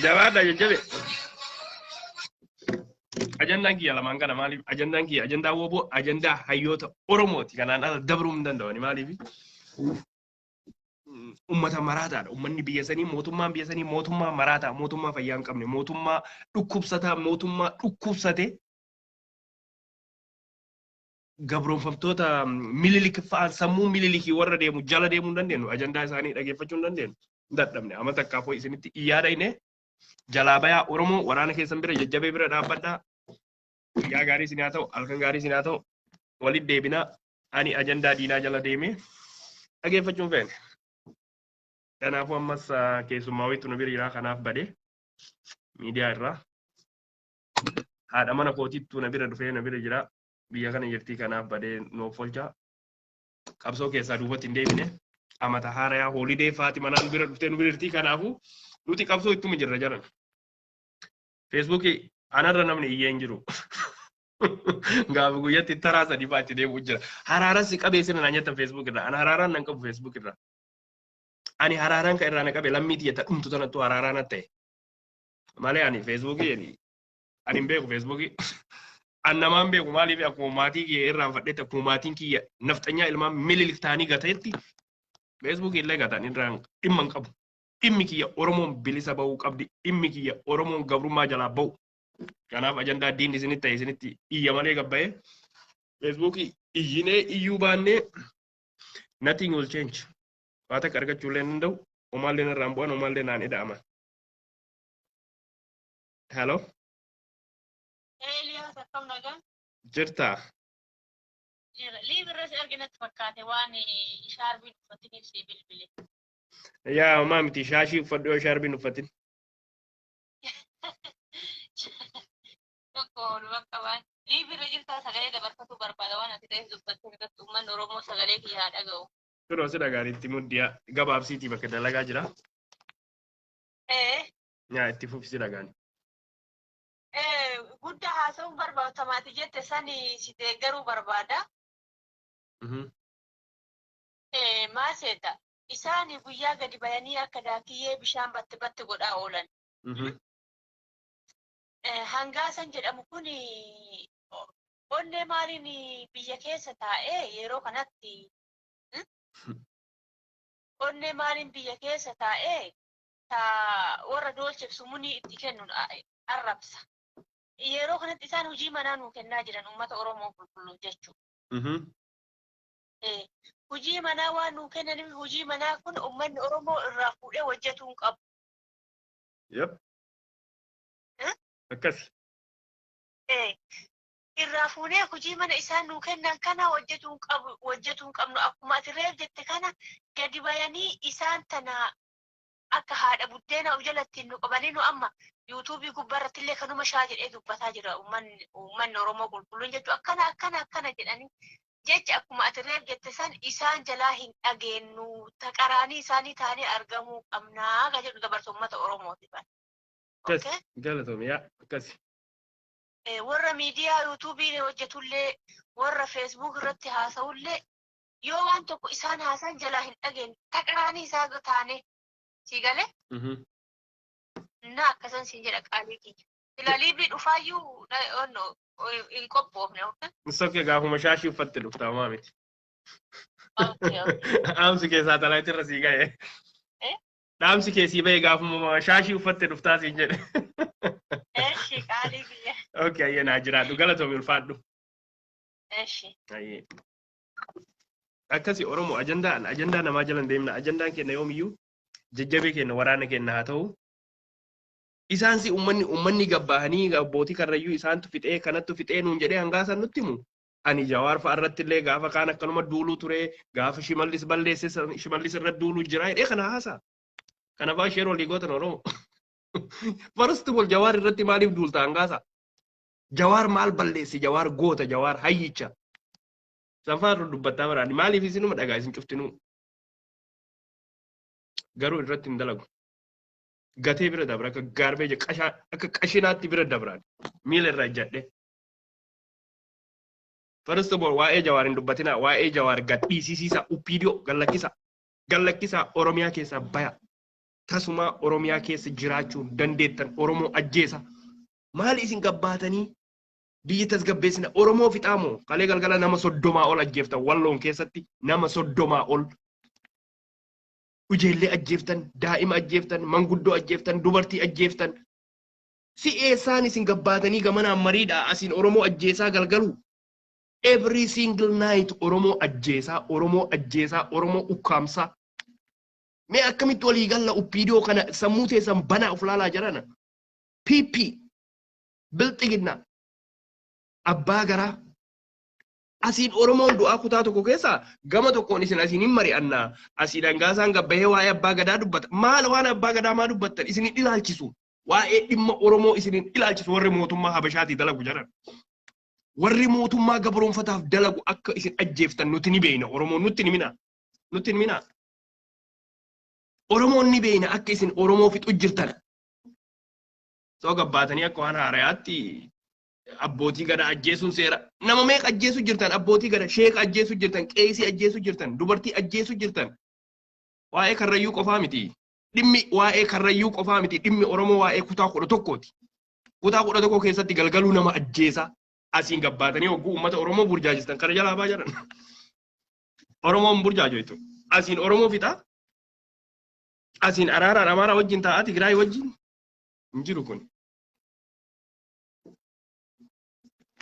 Jabaadha jajjabe. Ajandaan kiyya lamaan kana. Maaliif ajandaan kiyya ajandaa woboo, ajandaa hayyoota Oromooti. Kanaan ala dabruu hin danda'ani. Maaliif ummata maraataadha. Ummanni biyya sanii, mootummaan biyya sanii mootummaa maraataa, mootummaa fayyaa hin qabne, mootummaa dhukkubsataa, mootummaa dhukkubsate, gabroonfamtoota Mililik fa'aan, sammuu Mililikii warra deemu jala deemuu hin dandeenyu. Ajandaa isaanii dhageeffachuu hin dandeenyu. Hin dadhabne. Amma takkaafuu isinitti iyyaa dhayne. Jalaa bayaa Oromoo, waraana keessan bira, jajjabee bira dhaabbadhaa. Guyyaa gaarii isin haa ta'u, halkan gaarii isin haa ta'u. Walitti deebinaa. Ani ajandaa diinaa jala deemee dhageeffachuun feene. Kanaafuu ammas keessummaa wayiitu nu bira jira, kanaaf badee miidiyaa irraa. Haadha mana kootiittuu na bira dhufee na bira jira. Biyya kana jirtii, kanaaf badee nuuf olchaa. Qabsoo keessaa duubatti hin deebine. Amata haarayaa holiday faati manaan bira dhuftee nu bira jirtii, kanaafuu nuti qabsoo ittuma jirra jaran. Feesbuukii anarra namni iyyee hin jiru. Gaafa guyyatti taraa 3 fa'aa itti deebi'u jira. Haraaraan si qabee sirna naan jettan Feesbuuk irraa. Ana haraaraan nan qabu Feesbuuk irraa. Ani haraaraan kan irraa na qabe lammii tiyya dhumtu tanattu haraaraan ta'e. Malee ani Feesbuukii ani hin beeku Feesbuukii. An namaan beeku. Maaliif? Akkuma maatii kiyya irraanfadhetti, akkuma maatiin kiyya nafxanyaa ilmaan Mililik ta'anii gateetti Feesbuukii illee gatan irraan dhimma hin qabu. Dhimmi kiyya Oromoon bilisa bahuu qabdi. Dhimmi kiyya Oromoon gabrummaa jalaa bahu. Kanaaf ajandaa diinni isinitti ta'e isinitti iyya malee gabbayee Feesbuukii iyyinee iyyuu baannee nothing will change. Waa takka argachuu illee hin danda'u. Homaallee narraan bu'an, homaallee naan ida'aman. Hello. Eeliyaas, akkam nagaa? Jirtaa? Jira. Live irra si arginatti fakkaate, waan shaarbiin uffatiniif si bilbile. Yaa, homaa miti, shaashii uffadhu yoo shaarbiin uffatin. Tokko bakka waan live irra jirtaa, sagalee dabarfatuu barbaada, waan ati ta'eef dubbattee irratti uummanni Oromoo sagalee kiyya haa dhaga'u. Firoo, si dhagaanitti muddiyaa gabaabsiitii bakka dalagaa jira. Ee. Yaa, itti fufi, si dhagaani. Guddaa haasa'uun barbaadamaati jette sani si deeggaruu barbaada. Maal seeta? Isaan guyyaa gadi bayanii akka daakiyyee bishaan batte batte godhaa oolan. Hangaasan jedhamu kun onnee maaliin biyya keessa taa'ee yeroo kanatti, onnee maaliin biyya keessa taa'ee ta warra doolcheef sumunii itti kennuun arrabsa? Yeroo kanatti isaan hojii manaa nuu kennaa jiran uummata Oromoo qulqulluuf jechuudha. Hojii manaa waan nuu kennaniif, hojii manaa kun uummanni Oromoo irraa fuudhee hojjetuu hin qabu. Yep. Akkas. Irraa fuunee hojii mana isaan nuu kennan kana hojjetuu hin qabu, hojjetuu hin qabnu. Akkuma ati reef jette kana gadi bayanii isaan tana akka haadha buddeena of jalatti nu qabanii, nu amma yuutuubii gubbaarratti illee kanuma shaa jedhee dubbataa jira uummanni Oromoo qulqulluun jechuudha. Akkana akkana akkana jedhanii jecha akkuma ati reef jette san isaan jalaa hin dhageenyu, taqaraanii isaanii taanii argamuu qabnaa ka jedhu dabarsa uummata Oromooti. Akkas. Galatoomi, yaa, akkas. Warra miidiyaa yuutuubii hojjetullee, warra Feesbuuk irratti haasa'ullee, yoo waan tokko isaan haasan jalaa hin dhageenyu, taqaraanii isaa taane si galee na akkasan siin jedha, qaalii kiyya. Sila live dhufaayyuu hin qophoofne. Sokke, gaafuma shaashii uffatte dhufta, homaa miti. Okay. Dhaamsi kee saatalaayitii irra sii ga'e. Eh? Dhaamsi kee sii ba'e, gaafuma shaashii uffatte dhuftaa siin jedhe. Eshi, qaalii kiyya. Okay, ayyee, naa jiraadhu, galatoomi, ulfaadhu. Eshi. Ayyee. Akkasi Oromoo, ajandaa namaa jala hin deemna. Ajandaan keenya yoomiyyuu jajjabee keenya, waraana keenya haa ta'u. Isaan si uummanni gabbahanii abbootii karrayyuu isaantu fixee kanattu fixee nuun jedhee hangaasan nutti himu. Ani Jawaar fa'a irratti illee gaafa kaan akkanuma duuluu ture, gaafa Shimallis balleesse Shimallis irra duuluu jira jedhee kana haasa. Kana fa'aa share walii gootan Oromoo. First of all, Jawaar irratti maaliif duulta hangaasa? Jawaar maal balleesse? Jawaar goota, Jawaar hayyicha. Sanfaa irra dubbattaa baraani. Maaliif isinuma dhagaa isin cuftinuu? Garuu irratti hin dalagu. Gatee bira dabra, akka garbage qashaa, akka qashinaatti bira dabraan. Miila irraa ijjadhe. First of all, waa'ee Jawaar hin dubbatinaa. Waa'ee Jawaar gadhiisisiisa. OPDO gallakkisa. Gallakkisaa, Oromiyaa keessaa baya. Tasumaa Oromiyaa keessa jiraachuu dandeettan Oromoo ajjeesa. Maali isin gabbaatanii biyya tasgabbeessina Oromoo fixaa moo? Kalee galgala nama 30 ol ajjeeftan, Walloon keessatti nama 30 ol. Ijoollee ajjeeftan, daa'ima ajjeeftan, manguddoo ajjeeftan, dubartii ajjeeftan. Si eessaan isin gabbaatanii gamanaan mariidha asiin Oromoo ajjeesaa galgalu? Every single night Oromoo ajjeesaa, Oromoo ajjeesaa, Oromoo ukkaamsaa. Mee akkamitti walii galla OPDO kana sammuu teessan banaa of laalaa jirana. PP bilxiginna abbaa garaa asiin Oromoon du'aa kutaa tokko keessa gama tokkoon isin asiin hin mari'annaa asiin hangaasaan gabbahee waa'ee abbaa gadaa dubbata. Maal waan abbaa gadaa maa dubbattan isin hin ilaalchisu. Waa'ee dhimma Oromoo isin hin ilaalchisu warri mootummaa Habashaatii dalagu jedhan. Warri mootummaa gabroonfataaf dalagu akka isin ajjeeftan nuti ni beekna. Oromoon nutti ni minaa. Nutti ni minaa. Oromoon ni beekna akka isin Oromoo fixu jirtan. Soo gabbaatanii akka waan haarayaatti abbootii gadaa ajjeesuun seera. Nama meeqa ajjeesu jirtan abbootii gadaa, sheeka ajjeesu jirtan, qeesii ajjeesu jirtan, dubartii ajjeesu jirtan. Waa'ee Karrayyuu qofaa miti. Dhimmi waa'ee Karrayyuu qofaa miti. Dhimmi Oromoo waa'ee kutaa 11ti. Kutaa 11 keessatti galgaluu nama ajjeesa. Asiin gabbaatanii hogguu uummata Oromoo burjaajistan kana jalaa baa jedhan. Oromoon burjaajoitu. Asiin Oromoo fixaa. Asiin araaraan Amaaraa wajjin taa'aa Tigraay wajjin hin jiru kun.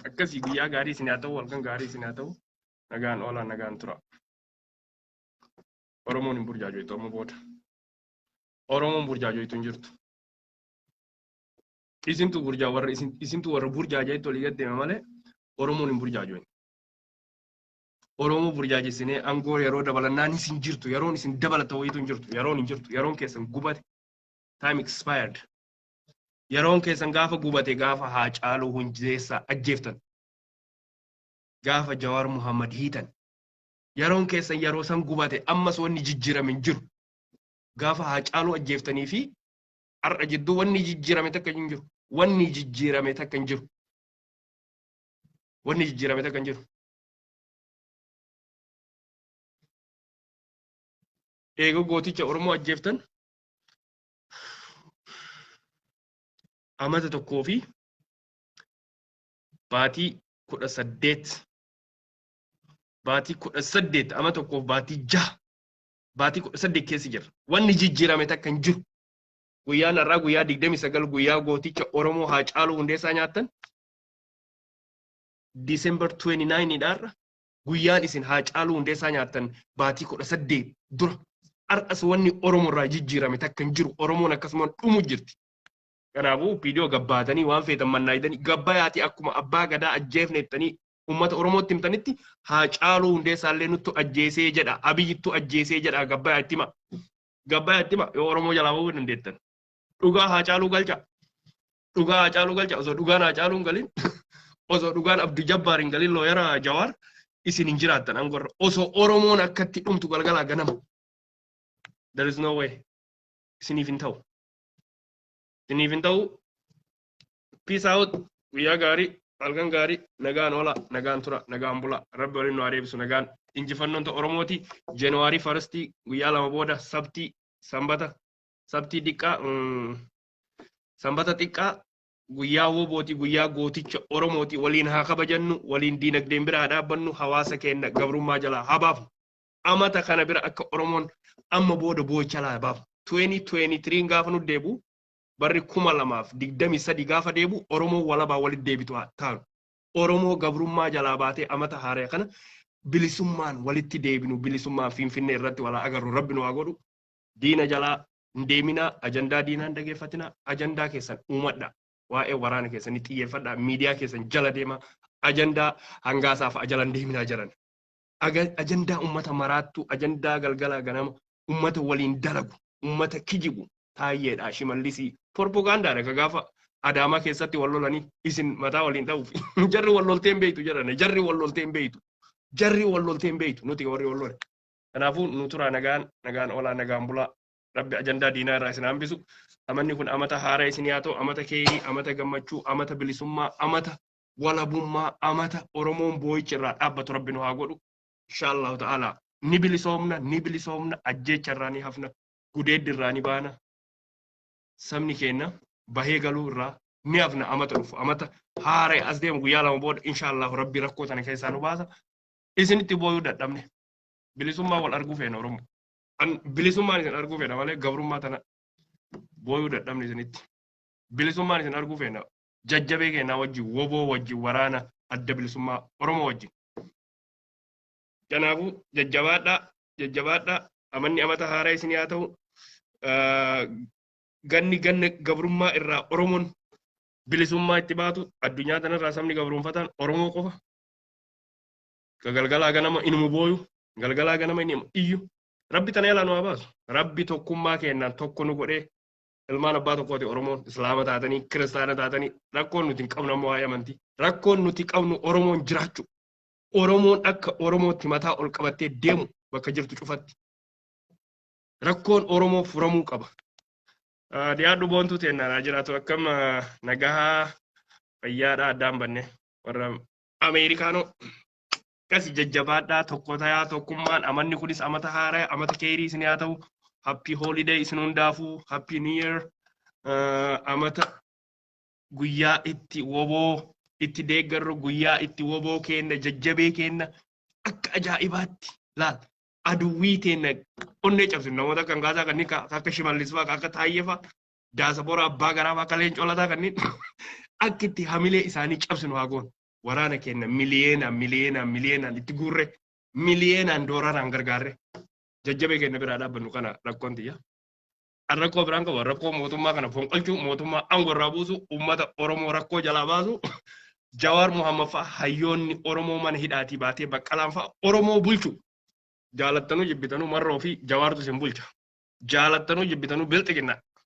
Akkasii guyyaa gaarii isin haa ta'u, halkan gaarii isin haa ta'u. Nagaan oolaa, nagaan tura. Oromoon hin burjaajoitu amma booda. Oromoon burjaajoitu hin jirtu. Isintu burjaa warra isintu warra burjaaja'itti olii gad deeme malee Oromoon hin burjaajoin. Oromoo burjaajessinee aangoo yeroo dabalannaan isin jirtu yeroon isin dabalata wayiitu hin jirtu yeroon hin jirtu yeroon keessan gubate, time expired. Yeroon keessan gaafa gubate, gaafa Haacaaluu Hundeessaa ajjeeftan, gaafa Jawaar Muhammad hiitan, yeroon keessan yeroo san gubate. Ammas wanni jijjiirame hin jiru. Gaafa Haacaaluu ajjeeftanii fi har'a jidduu wanni jijjiirame takka hin jiru. Wanni jijjiirame takka hin jiru. Wanni jijjiirame takka hin jiru. Eega gooticha Oromoo ajjeeftan amata tokkoo fi baatii 18, baatii 18, ama tokkoof baatii 6, baatii 18 keessa jira. Wanni jijjiirame takka hin jiru. Guyyaan har'aa guyyaa 29, guyyaa gooticha Oromoo Haacaaluu Hundeessaa nyaattan. December 29 dha guyyaan isin Haacaaluu Hundeessaa nyaattan baatii 18 dura. Har'as wanni Oromoo irraa jijjiirame takka hin jiru. Oromoon akkasuma dhumu jirti. Kanaafuu viidiyoo gabbaatanii waan feetan mannaayitanii gabbayaati akkuma abbaa gadaa ajjeefne jettanii uummata Oromootti himtanitti Haacaaluu Hundeessaallee nuttu ajjeesee jedha. Abiyyittu ajjeesee jedha, gabbayaa itti hima. Gabbayaa itti hima yoo Oromoo jalaa bahuu dandeettan. Dhugaa Haacaaluu galcha. Dhugaa Haacaaluu galcha. Osoo dhugaan Haacaaluu hin galin, osoo dhugaan Abduu Jabbaar hin galin, lawyer Jawaar, isin hin jiraattan aangorra. Osoo Oromoon akkatti dhumtu galgalaa ganama. There is no way. Isiniif hin ta'u. Isiniif hin ta'u. Peace out. Guyyaa gaarii, halkan gaarii, nagaan oola, nagaan tura, nagaan bula. Rabbi waliin nu haa deebisu nagaan. Injifannoon ta'u Oromooti. January 1st guyyaa 2 booda sabtii sanbata sabtii diqqaa, sanbata xiqqaa, guyyaa wobooti, guyyaa gooticha Oromooti. Waliin haa kabajannu, waliin diinagdeen bira haa dhaabbannu, hawaasa keenya gabrummaa jalaa haa baafnu. Amata kana bira akka Oromoon amma booda boo'icha laa baafnu. 2023 gaafa nu deebu, barri 2023 gaafa deebu, Oromoon walabaa walitti deebitu haa taanu. Oromoo gabrummaa jalaa baatee amata haaraa kana bilisummaan walitti deebinu, bilisummaan Finfinnee irratti walaa agarru Rabbi nu haa godhu. Diina jalaa hin deeminaa, ajandaa diinaa hin dhageeffatinaa, ajandaa keessan uumadha. Waa'ee waraana keessanii xiyyeeffadhaa, miidiyaa keessan jala deemaa, ajandaa hangaasaaf jala hin deeminaa jedhan. Ajandaa uummata maraattu, ajandaa galgalaa ganama uummata waliin dalagu, uummata kijibu, taayyeedha, Shimallisii. Propagaandaadha ka gaafa Adaamaa keessatti wal lolanii isin mataa waliin dha'uuf. Jarri wal loltee hin beektu jedhan, jarri wal loltee hin beektu. Jarri wal loltee hin beektu, nuti warri wal lole. Kanaafuu nu turaa nagaan, nagaan oolaa, nagaan bulaa. Rabbi ajandaa diinaa irraa isin hambisu. Amanni kun amata haaraa isin haa ta'u, amata keerii, amata gammachuu, amata bilisummaa, amata walabummaa, amata Oromoon boo'icha irraa dhaabbatu Rabbi nu haa godhu. Inshaallahu ta'ala ni bilisoomna, ni bilisoomna, ajjeecha irraa ni hafna, gudeeddi irraa ni baana. Sabni keenya bahee galuu irraa ni hafna amata dhufu, amata haaraa as deemu guyyaa 2 booda inshaallahu Rabbi rakkoo tana keessaa nu baasa. Isinitti booyuu dadhabne. Bilisummaa wal arguu feena Oromoo. An bilisummaan isin arguu feena malee gabrummaa tana booyuu dadhabne isinitti. Bilisummaan isin arguu feena jajjabee keenyaa wajjin, woboo wajjin, waraana adda bilisummaa Oromoo wajjin. Kanaafuu jajjabaadhaa, jajjabaadhaa. Amanni amata haaraa isin haa ta'u. Ganni ganna gabrummaa irraa Oromoon bilisummaa itti baatu. Addunyaa tanarraa sabni gabroonfataan Oromoo qofa. Ka galgalaa ganama inuma booyu, galgalaa ganama inuma iyyu. Rabbi tana yaalaa nu haa baasu. Rabbi tokkummaa kennaan tokko nu godhee, ilmaan abbaa tokkooti Oromoon. Islaama taatanii, Kiristaana taatanii, rakkoon nuti hin qabnu ammoo waa'ee amantii. Rakkoon nuti qabnu Oromoon jiraachuu. Oromoon akka Oromootti mataa ol qabattee deemu bakka jirtu cufatti. Rakkoon Oromoo furamuu qaba. Dhiyaadhu boontuu teennaan jiraatu. Akkam, nagahaa, fayyaadhaa? Addaan banne. Warra Ameerikaanoo akkasi jajjabaadhaa, tokko tayaa, tokkummaan. Amanni kunis amata haaraa, amata keerii isin haa ta'u. Happy holiday isin hundaafuu, happy new year. Amata guyyaa itti WBO itti deeggarru, guyyaa itti WBO kenna, jajjabee kenna, akka ajaa'ibaatti laal aduwwii teenna onnee cabsinu, namoota kan gaasaa kanneen akka Shimallis fa'aa, akka Taayyee fa'aa, Daasabora abbaa garaa fa'aa, akka Leencoo Lataa kanneen akka itti hamilee isaanii cabsinu haa goonu. Waraana keenya miliyeenaan, miliyeenaan, miliyeenaan itti guurre, miliyeenaan dooraraan gargaarre, jajjabee keenya biraa dhaabbannu. Kana rakkoon tiyya. Rakkoo biraan qabu, rakkoo mootummaa kana fonqolchuu, mootummaa aangoo irraa buusu, uummata Oromoo rakkoo jalaa baasu, Jawaar Muhammad fa'a hayyoonni Oromoo mana hidhaatii baatee, Baqqalaan fa'a Oromoo bulchu. Jaalattanuu jibbitanuu Marroo fi Jawaartu isin bulcha. Jaalattanuu jibbitanuu Bilxiginna.